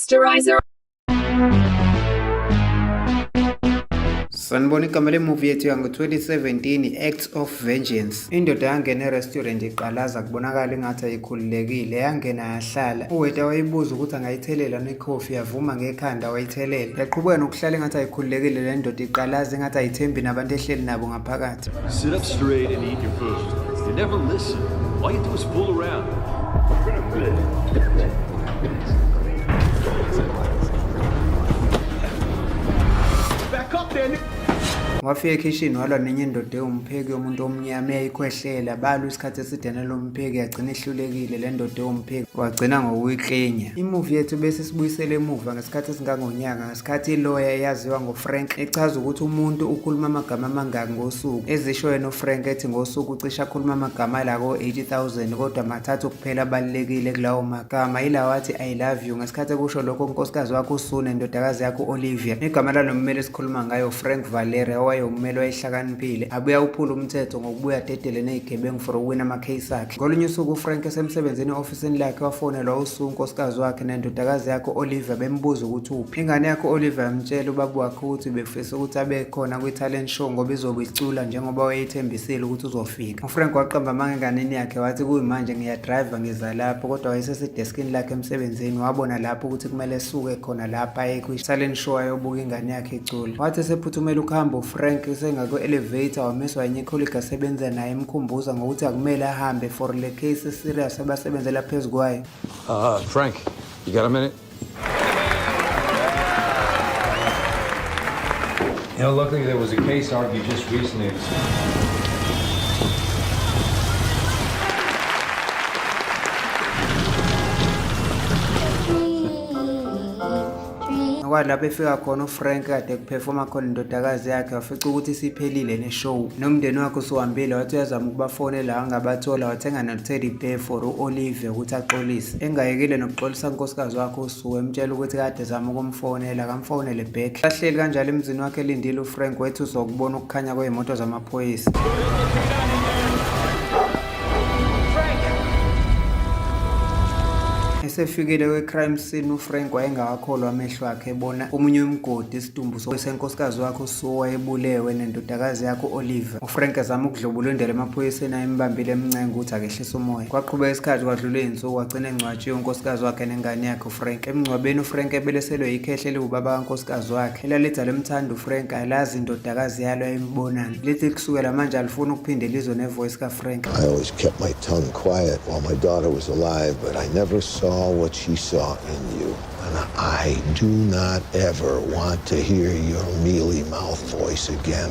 Posterizer. Sanibona, igama lemuvi yethu yango-2017, Acts of Vengeance. Indoda yangena e-restaurant iqalaza, kubonakala engathi ayikhululekile. Yangena yahlala. Uweta wayibuza ukuthi angayithelela nekhofi, yavuma ngekhanda, wayithelela. Yaqhubeka nokuhlala engathi ayikhululekile le ndoda, iqalaza engathi ayithembi nabantu ehleli nabo ngaphakathi. Sit up straight and eat your food. You never listen. All you do is fool around. Back up there. Wafika ekhishini walwa nenye indoda ewumpheki yomuntu omnyama eyayikhwehlela. Balwa isikhathi eside nalo mpheki, yagcina ehlulekile le ndoda ewumpheki, wagcina ngokuyiklinya. Imuvi yethu bese sibuyisele emuva ngesikhathi esingangonyaka, ngesikhathi iloya eyaziwa ngoFrank echaza ukuthi umuntu ukhuluma amagama amangaki ngosuku. Ezisho yena uFrank ethi ngosuku ucishe akhuluma amagama alako 80,000, kodwa mathathu kuphela abalulekile kulawo magama, yilawa athi "I love you". Ngesikhathi ekusho lokho, unkosikazi wakhe uSue nendodakazi yakhe u-Olivia. Igama lalo mmeli esikhuluma ngayo, Frank Valeria, owayewummeli wayehlakaniphile, abuye awuphula umthetho ngokubuya adedele ney'gebengu for ukuwina ama-case akhe. Ngolunye usuku uFrank esemsebenzini e-ofisini lakhe, wafonelwa uSue, unkosikazi wakhe, nendodakazi yakhe u-Olivia, bembuza ukuthi uphi. Ingane yakhe u-Olivia yamtshela ubaba wakhe ukuthi befisa ukuthi abe khona kwi-talent show ngoba izobe icula, njengoba wayethembisile ukuthi uzofika. UFrank waqamba amanga enganeni yakhe, wathi kuyimanje ngiyadrayiva ngiza lapho, kodwa wayesesedeskini lakhe emsebenzini. Wabona lapho ukuthi kumele esuke khona lapha aye kwi-talent show ayobuka ingane yakhe icula. Wathi esephuthumela ukuhamba uFrank, esengakwi-elevator, wamiswa enye icolleague asebenza naye, emkhumbuza ngokuthi akumele ahambe for le case serious abasebenzela phezu kwayo. Frank, you got a minute? Luckily there was a case argued just recently. Kwalapho efika khona uFrank kade kuphefoma khona indodakazi yakhe, wafica ukuthi isiphelile neshow, nomndeni wakhe usuhambile. Wathi uyazama ukubafonela, angabathola. Wathenga no-teddy bear for u-Olivia ukuthi axolise. Engayekile nokuxolisa unkosikazi wakhe uSue, emtshela ukuthi kade ezama ukumfonela, akamfonele back. Ahleli kanjalo emzini wakhe elindile uFrank, wethuswa ukubona ukukhanya kwey'moto zamaphoyisa. Esefikile kwi-crime scene uFrank wayengawakholwa amehlo akhe ebona omunye umgodi isidumbu senkosikazi wakhe uSue wayebulewe nendodakazi yakhe u-Oliver. UFrank ezama ukudlubulundela emaphoyiseni ayembambile, emncenga ukuthi akehlise umoya. Kwaqhubeka isikhathi, kwadlula iy'nsuku, wagcina engcwatshiwe unkosikazi wakhe nengane yakhe uFrank. Emngcwabeni uFrank ebeleselwe ikhehle eliwubaba kankosikazi wakhe elalithi alimthanda uFrank, alazi indodakazi yalo ayimbonani, lithi kusukela manje alifuni ukuphinde lizwe nevoice kaFrank. I always kept my tongue quiet while my daughter was alive, but I never saw what she saw in you. And I do not ever want to hear your mealy mouth voice again.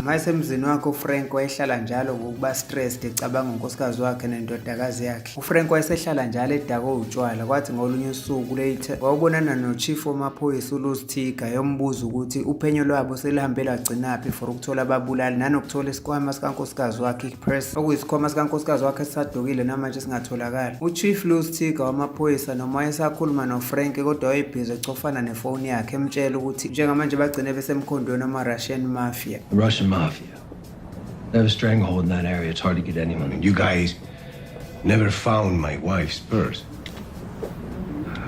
Mayesemzini wakhe uFrank wayehlala njalo ngokuba stressed, ecabanga unkosikazi wakhe nendodakazi yakhe. UFrank wayesehlala njalo edakwe utshwala. Kwathi ngolunye usuku later wawubonana no-chief wamaphoyisa uLuz Tiger, yombuza ukuthi uphenyo lwabo selihambe lwagcinaphi for ukuthola ababulali nanokuthola isikhwama sikankosikazi wakhe, i-purse, okuyisikhwama sikankosikazi wakhe esisadukile namanje singatholakali. UChief Luz Tiger wamaphoyisa noma wayesakhuluma noFrank, kodwa wayebhizi ecofana nefoni yakhe, emtshela ukuthi njengamanje bagcine besemkhondweni wama-Russian Mafia. The Russian mafia. They have a stranglehold in that area. It's hard to get anyone. You guys never found my wife's purse.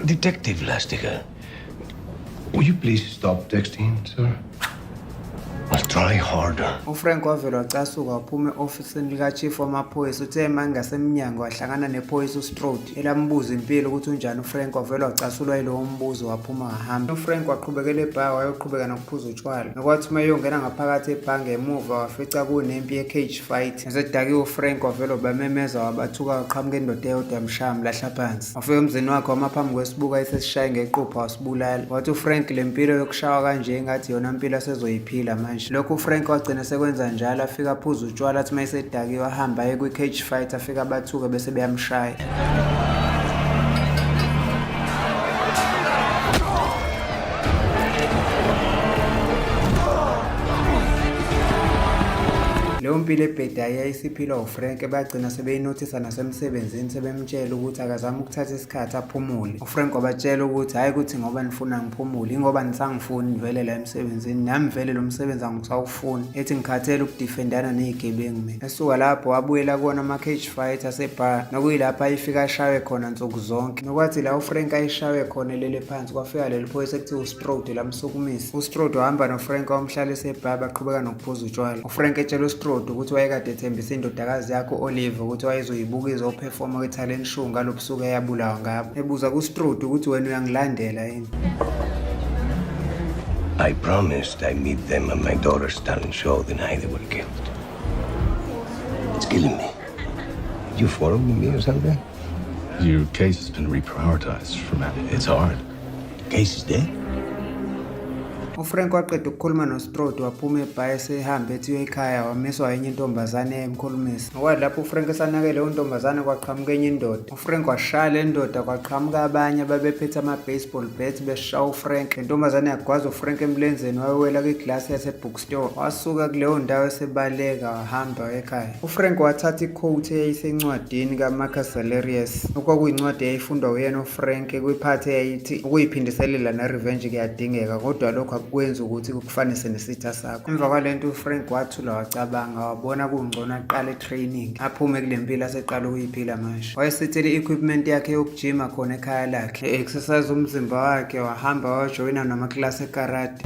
Detective Lastica, will you please stop texting, sir? I'll try harder. UFrank wavele wacasuka, waphuma e-ofisini likachief wamaphoyisa. Uthe ema ngasemnyango wahlangana nephoyisa uStrode elambuza impilo ukuthi unjani. UFrank wavele wacasulwa yilowo mbuzo, waphuma wahamba. UFrank waqhubekela ebha, wayoqhubeka nokuphuza utshwala. Nokwathi uma eyongena ngaphakathi ebhange emuva, wafica kunempi ye-cage fight. Esedakiwe uFrank wavele wabamemeza, wabathuka, waqhamuka indoda eyodwa yamshaya, mlahla phansi. Wafika emzini wakhe, wama phambi kwesibuko esesishaye ngequpha, wasibulala. Wathi uFrank le mpilo yokushawa kanje engathi yona mpilo asezoyiphila manje. Lokhu uFrank wagcina sekwenza njalo, afika aphuza utshwala, athi uma esedakiwe ahamba aye kwi-cage fight, afika abathuke bese beyamshaya. Leyo mpilo ebhedayo yayisiphilwa uFrank bagcina sebeyinothisa nasemsebenzini, sebemtshela ukuthi akazame ukuthatha isikhathi aphumule. UFrank wabatshela ukuthi hhayi ukuthi ngoba nifuna ngiphumule, ingoba nisangifuni vele la emsebenzini, nami vele lo msebenzi angisawufuni, ethi ngikhathele ukudifendana ney'gebengu mina. Esuka lapho wabuyela kuwona ama-cage fight ase-bar, nokuyilapho ayefika ashaywe khona nsuku zonke. Nokwathi la uFrank ayeshaywe khona elele phansi, kwafika leli phoyisa ekuthiwa uStrode lamsukumisa. UStrode wahamba noFrank wamhlalisa e-bar, baqhubeka nokuphuza utshwala. UFrank etshela uStrode ukuthi wayekade ethembisa indodakazi yakhe u-Olive ukuthi wayezoyibuka izophefoma kwi-talent show ngalobusuku eyabulawa ngabo. Ebuza kuStrode ukuthi wena uyangilandela yini. I promised I'd meet them at my daughter's talent show the night they were killed. It's killing me. You following me or something? Your case has been reprioritized from It's hard. Case is dead? UFrank waqeda ukukhuluma noStrode waphuma ebhayi esehamba ethi uya ekhaya, wamiswa enye intombazane eyayimkhulumisa. Nokwathi lapho uFrank esanake leyo ntombazane kwaqhamuka enye indoda. UFrank washaya le ndoda, kwaqhamuka abanye ababephethe ama-baseball bat beshaya uFrank. Le ntombazane yagwaza uFrank emlenzeni wayewela kwiglasi yase-bookstore. Wasuka kuleyo ndawo esebaleka wahamba ekhaya. UFrank wathatha i-quote eyayisencwadini kaMarcus Aurelius, okwakuyincwadi eyayifundwa uyena uFrank kwiphathi eyayithi ukuyiphindiselela ne-revenge kuyadingeka, kodwa lokhu akukwenzi ukuthi kukufanise nesitha sakho. Emva kwalento uFrank wathula wacabanga, wabona kungcono aqale training aphume kule mpilo aseqala ukuyiphila manje. Wayesethele i-equipment yakhe yokujima khona ekhaya lakhe, e-exercise umzimba wakhe, wahamba wajoyina namaklasi ekarate.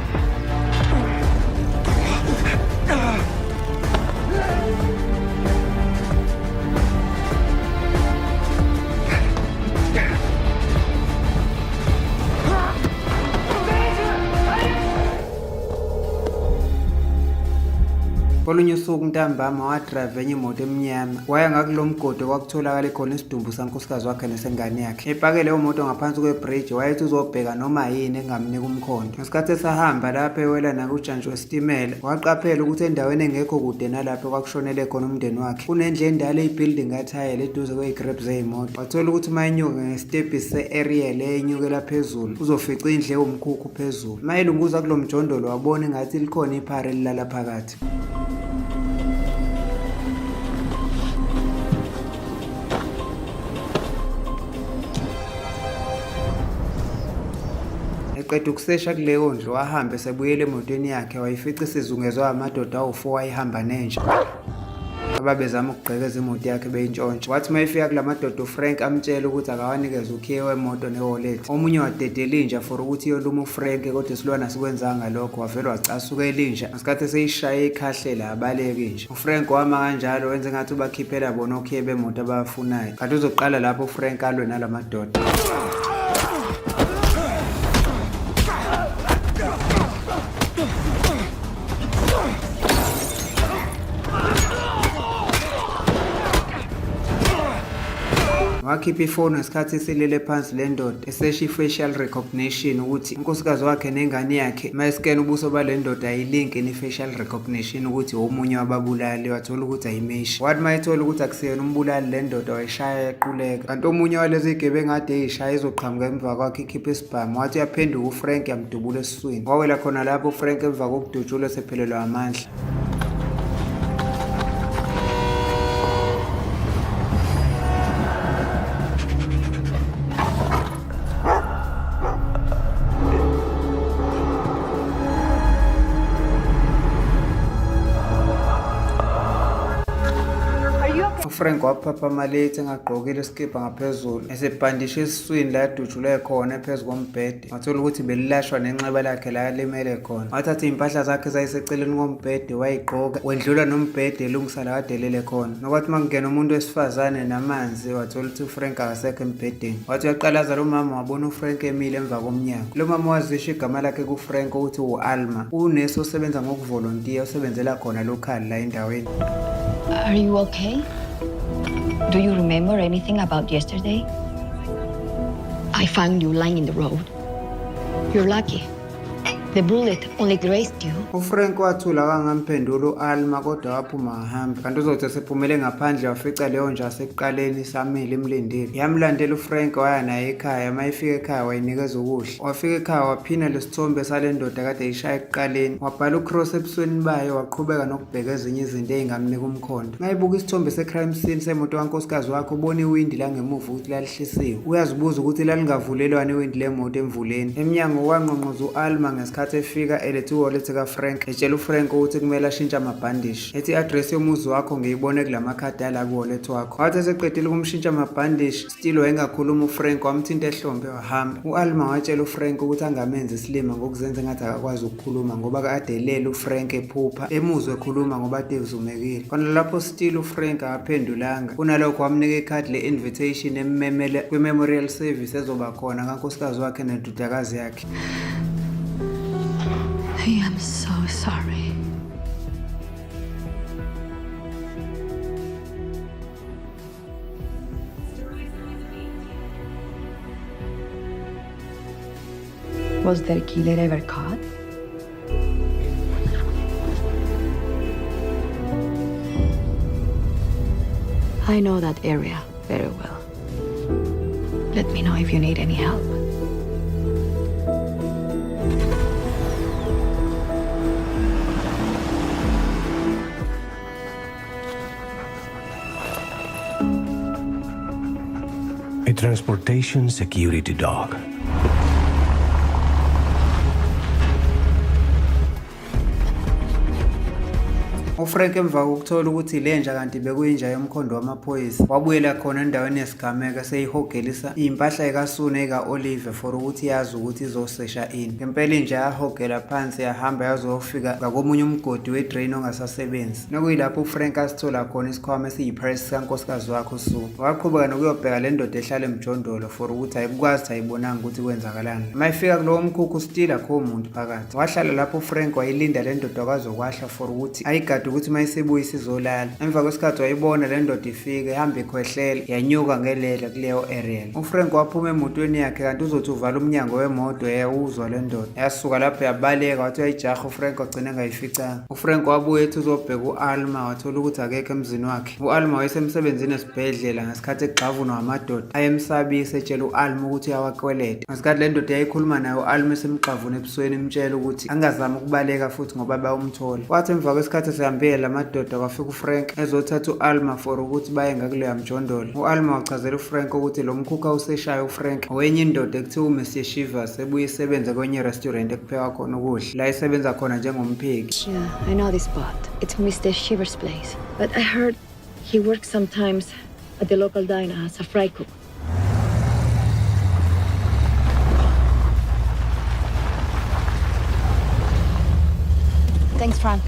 Kolunye usuku ntambama wadrayiva enye imoto emnyama waya ngakulo mgodi okwakutholakale khona isidumbu sankosikazi wakhe nesengane yakhe. Epake leyo moto ngaphansi kwebhriji wayethi uzobheka noma yini engamnika umkhondo. Ngesikhathi esahamba lapho ewela nakujantshi wesitimela, waqaphela ukuthi endaweni engekho kude nalapho kwakushonele khona umndeni wakhe kunendlu endala eyi-building kathayela eduze kwey'grab zey'moto. Wathola ukuthi uma enyuka ngesitebhisi se-aerial eyenyukela phezulu uzofica indlu ewumkhukhu phezulu. Uma elunguza kulo mjondolo wabona engathi likhona iphara elilala phakathi. Eqeda ukusesha kuleyo ndlu wahamba esebuyela emotweni yakhe wayifica isizungezwe amadoda awu-4 ayehamba nenja ababezama ukugqekeza imoto yakhe beyintshontsha. Wathi uma efika kula madoda uFrank amtshela ukuthi akawanikeze ukhiye wemoto ne-wallet. Omunye wadedela inja for ukuthi iyoluma uFrank, kodwa isilwane asikwenzanga lokho, wavele wacasuka elinja. Ngesikhathi eseyishaye ikhahlela abaleka inja. UFrank wama kanjalo wenze ngathi ubakhiphela bona okhiye bemoto ababafunayo. Kanti uzoqala lapho uFrank alwe nalamadoda. Wakhipha ifoni ngesikhathi esilele phansi le ndoda esesha i-facial recognition ukuthi unkosikazi wakhe nengane yakhe uma eskena ubuso bale ndoda ayilinki ne-facial recognition ukuthi omunye wababulali, wathola ukuthi ayimeshi. Wathi uma ethola ukuthi akusiyena umbulali le ndoda wayishaya yaquleka. Kanti omunye walezi zigebengu ade eyishaya izoqhamuka emva kwakhe ikhipha isibhamu, wathi uyaphenduka uFrank yamdubula esiswini. Wawela khona lapho uFrank emva kokudutshulwa esephelelwa amandla. UFrank waphaphama late engagqokile isikibha ngaphezulu, esebhandishe esiswini la adutshulwe khona phezu kombhede. Wathola ukuthi belilashwa nenxeba lakhe la alimele khona. Wathatha iy'mpahla zakhe ezayiseceleni kombhede wayigqoka, wendlula nombhede elungisa la kade elele khona. Nokwathi uma kungena umuntu wesifazane namanzi wathola ukuthi uFrank akasekho embhedeni. Wathi uyaqalaza lo mama wabona uFrank emile emva komnyango. Lo mama wazisho igama lakhe kuFrank ukuthi u-Alma, unesi osebenza ngokuvolontiya osebenzela khona local la endaweni. Are you okay? Do you remember anything about yesterday? I found you lying in the road. You're lucky. The bullet only grazed you. UFrank wathula wangamphendula u-Alma kodwa waphuma wahamba. Kanti uzothi esephumele ngaphandle wafica leyo nja yasekuqaleni isamile imlindile. Yamlandela uFrank waya naye ekhaya. Uma efika ekhaya wayinikeza ukudla. Wafika ekhaya waphina lesithombe sale ndoda kade eyishaya ekuqaleni. Wabhala ucross ebusweni bayo waqhubeka nokubheka ezinye izinto ey'ngamnika umkhondo. Uma ebuka isithombe se-crime scene semoto kankosikazi wakhe ubona iwindi langemuva ukuthi lalihlisiwe. Uyazibuza ukuthi lalingavulelwani iwindi lemoto emvuleni. Emnyango wangqongqoza u-Alma ngesikhathi efika elethe iwallet kaFrank etshela uFrank ukuthi kumele ashintshe amabhandishi. Ethi i-address yomuzi wakho ngiyibone kula makhadi ala kuwallet wakho. Wathi eseqedile ukumshintsha amabhandishi, still wayengakhuluma uFrank wamthinta ehlombe wahamba. U-Alma watshela uFrank ukuthi angamenzi isilima ngokuzenza engathi akakwazi ukukhuluma ngoba kade elele uFrank ephupha emuzwe ekhuluma ngoba ade ezumekile. Khona lapho still uFrank akaphendulanga. Kunalokho wamnika ikhadi le-invitation emmemele kwi-memorial service ezoba khona kankosikazi wakhe nendodakazi yakhe. I am so sorry. Was their killer ever caught? I know that area very well. Let me know if you need any help. A transportation security dog. UFrank emva kokuthola ukuthi lenja kanti bekuyinja yomkhondo wamaphoyisa wabuyela khona endaweni yesigameko eseyihogelisa iy'mpahla ekaSue eka-Oliver for ukuthi yazi ukuthi izosesha ini. Ngempela inja yahogela phansi yahamba yazofika ngakomunye umgodi we-drain ongasasebenzi. Nokuyilapho uFrank asithola khona isikhwama esiyi-purse sikankosikazi wakhe uSue. Waqhubeka nokuyobheka le ndoda ehlala emjondolo for ukuthi ayikwazi ayibonanga ukuthi kwenzakalani. Uma efika kulowo mkhukhu still akho muntu phakathi. Wahlala lapho uFrank wayilinda le ndoda kwazokwahla for ukuthi ayigade ukuthi uma isebuya isizolala. Emva kwesikhathi wayibona le ndoda ifika ihamba ikhwehlela yanyuka ngelela kuleyo area. UFrank waphuma emotweni yakhe kanti uzothi uvala umnyango wemoto yawuzwa le ndoda. Yasuka lapho yabaleka wathi uyayijaha uFrank wagcina engayificanga. UFrank wabuye ethi uzobheka u-Alma wathola ukuthi akekho emzini wakhe. U-Alma wayesemsebenzini esibhedlela ngesikhathi egxavunwa amadoda ayemsabisa etshela u-Alma ukuthi uyawakweleta. Ngesikhathi le ndoda yayikhuluma naye u-Alma esemxavuna ebusweni imtshela ukuthi angazami ukubaleka futhi ngoba bayomthola. Kwathi emva kwesikhathi esehambile la madoda kwafika uFrank ezothatha u-Alma for ukuthi baye ngakuleya mjondolo. U-Alma wachazela uFrank ukuthi lo mkhukhu awuseshayo uFrank owenye indoda ekuthiwa uMr Shivers ebuye isebenze kwenye i-restaurant ekuphekwa khona ukudla la isebenza khona njengompheki. Yeah, I know this spot. It's Mr. Shivers' place. But I heard he works sometimes at the local diner as a fry cook. Thanks, Frank.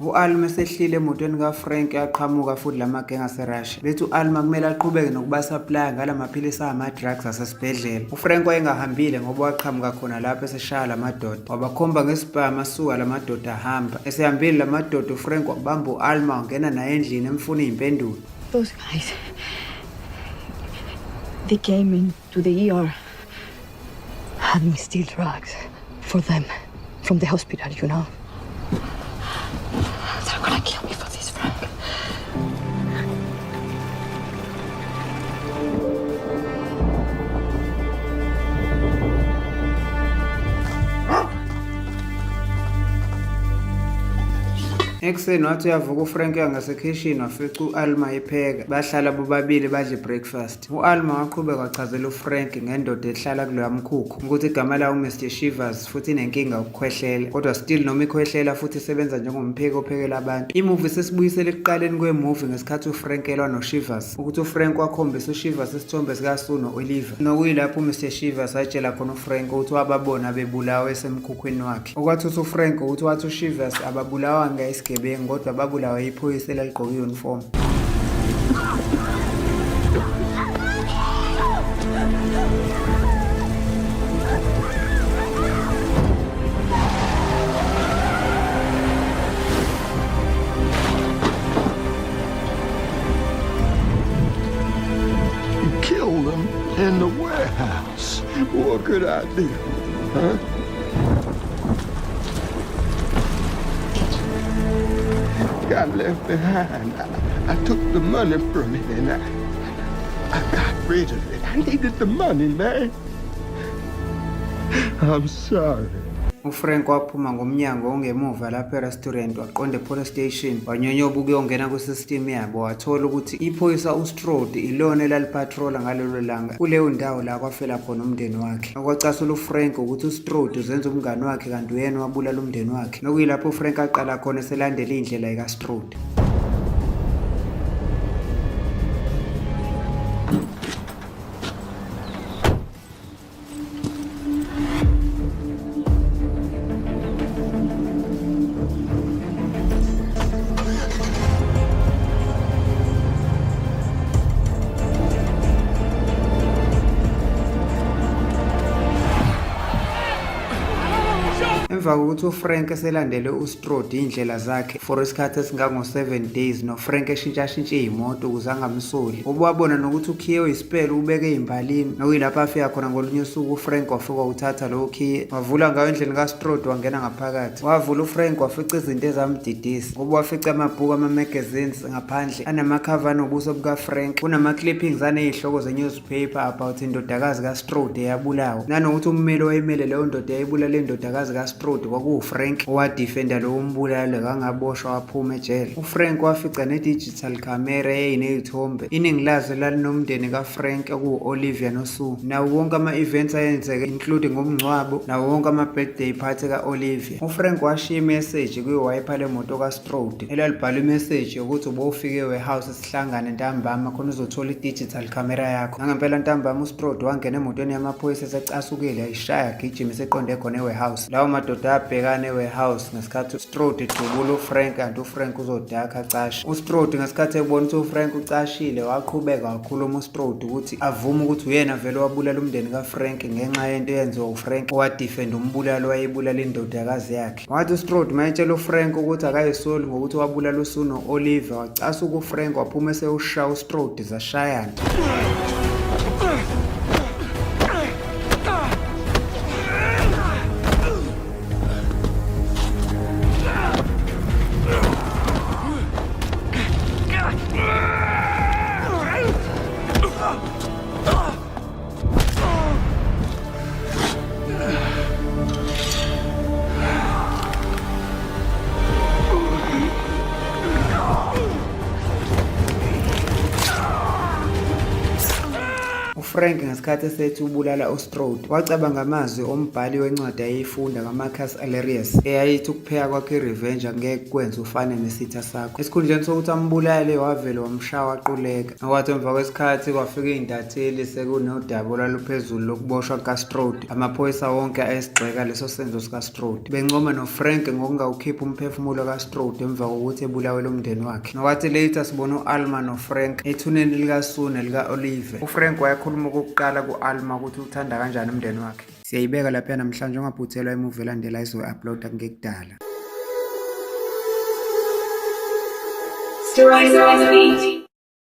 U-Alma esehlile emotweni kaFrank yaqhamuka futhi lamagenge aseRussia. Bethi u-Alma kumele aqhubeke nokubasupplya ngalamaphilisi angama-drugs asesibhedlela. UFrank wayengahambile ngoba waqhamuka khona lapho eseshaya lamadoda. Wabakhomba ngesibhamu asuka lamadoda ahamba. Esehambile lamadoda uFrank wabamba u-Alma wangena naye endlini emfuna iy'mpendulo. Those guys, they came into the ER, had me steal drugs for them from the hospital. They're gonna kill me for this, Frank. Ekuseni wathi uyavuka uFrank uya ngasekhishini wafica u-Alma epheka. Bahlala bobabili badla i-breakfast. U-Alma waqhubeka wachazela uFrank ngendoda ehlala kuloya mkhukhu ukuthi igama layo uMr Shivers futhi inenkinga yokukhwehlela. Kodwa still noma ikhwehlela futhi isebenza njengompheki ophekela abantu. Imuvi sesibuyisele ekuqaleni kwemuvi ngesikhathi uFrank elwa noShivers. Ukuthi uFrank wakhombisa uShivers isithombe sikaSue no-Oliver. Nokuyilapho uMr Shivers atshela khona uFrank ukuthi wababona bebulawa esemkhukhwini wakhe. Okwathusa uFrank ukuthi wathi uShivers ababulawanga isigebengu kodwa babulawa iphoyisa elaligqoke i-uniform. You killed could I do? Huh? Got left behind. I took the money from it and I got rid of it. I needed the money, man. I'm sorry. UFrank waphuma ngomnyango ongemuva lapha e-restaurant waqonda e-police station, wanyonyoba ukuyongena kwi-system yabo, wathola ukuthi iphoyisa uStrode ilona elalipatrola ngalelo langa kuleyo ndawo la kwafela khona umndeni wakhe. Okwacasula uFrank ukuthi uStrode uzenza umngani wakhe kanti uyena wabulala umndeni wakhe, nokuyilapho uFrank aqala khona eselandela indlela yikaStrode. Emva kokuthi uFrank eselandele uStrode iy'ndlela zakhe for isikhathi esingango-7 days, noFrank eshintshashintshe iy'moto ukuze angamsoli, ubewabona nokuthi ukhiye oyisipele ubeke ey'mbalini, nokuyilapho afika khona ngolunye usuku uFrank wafika wawuthatha lowo khiye wavula ngayo endlini kaStrode wangena ngaphakathi. Wavula uFrank wafica izinto ezamdidisa, ngoba wafica amabhuku ama-magazines ngaphandle anamakhava anobuso bukaFrank, kunama-clippings aney'hloko ze-newspaper about indodakazi kaStrode eyabulawa, nanokuthi ummeli owayemele leyo ndoda eyayibulala indodakazi kaStrode kwakuwuFrank owadifenda lowo mbulali kangaboshwa waphuma ejele. UFrank wafica ne-digital camera eyayiney'thombe, iningi lazo lalinomndeni kaFrank okuwu-Olivia noSue, nawo wonke ama-events ayenzeka including umngcwabo nawo wonke ama-birthday party ka-Olivia. UFrank washiya imeseji kwi-wiper lemoto kaStrode elalibhala imeseji yokuthi ubofike e-warehouse sihlangane ntambama khona uzothola i-digital camera yakho. Nangempela ntambama uStrode wangena emotweni yamaphoyisa esecasukile ayishaya gijima eseqonde khona e-warehouse. Lawo madoda abhekana e-warehouse ngesikhathi uStrode edubula uFrank kanti uFrank uzodakha acashe. UStrode ngesikhathi ebona ukuthi uFrank ucashile waqhubeka wakhuluma uStrode ukuthi avume ukuthi uyena vele wabulala umndeni kaFrank ngenxa yento eyenziwa uFrank owadefenda umbulali owayebulala indodakazi yakhe. Wathi uStrode mayetshela uFrank ukuthi akayisoli ngokuthi wabulala uSue no-Oliver, wacasuka uFrank waphuma esewushaya uStrode zashayana. UFrank ngesikhathi esethi ubulala uStrode wacabanga amazwi ombhali wencwadi ayeyifunda kaMarcus Aurelius eyayithi ukupheka kwakhe i-revenge angeke kwenze ufane nesitha sakho. Esikhundleni sokuthi ambulale wavele wamshaya waquleka. Okwathi emva kwesikhathi kwafika iy'ntatheli sekunodaba olwaluphezulu lokuboshwa kukaStrode. Amaphoyisa wonke ayesigxeka leso senzo sikaStrode, bencoma noFrank ngokungawukhiphi umphefumulo kaStrode emva kokuthi ebulawele umndeni wakhe. Nokwathi later sibona u-Alma noFrank ethuneni likaSue nelika-Olive. UFrank wayekhuluma okokuqala ku-Alma ukuthi uthanda kanjani umndeni wakhe. Siyayibeka lapha namhlanje, ungaphuthelwa imuvi elandela izoyi-uploada kungekudala. Stories on the beat.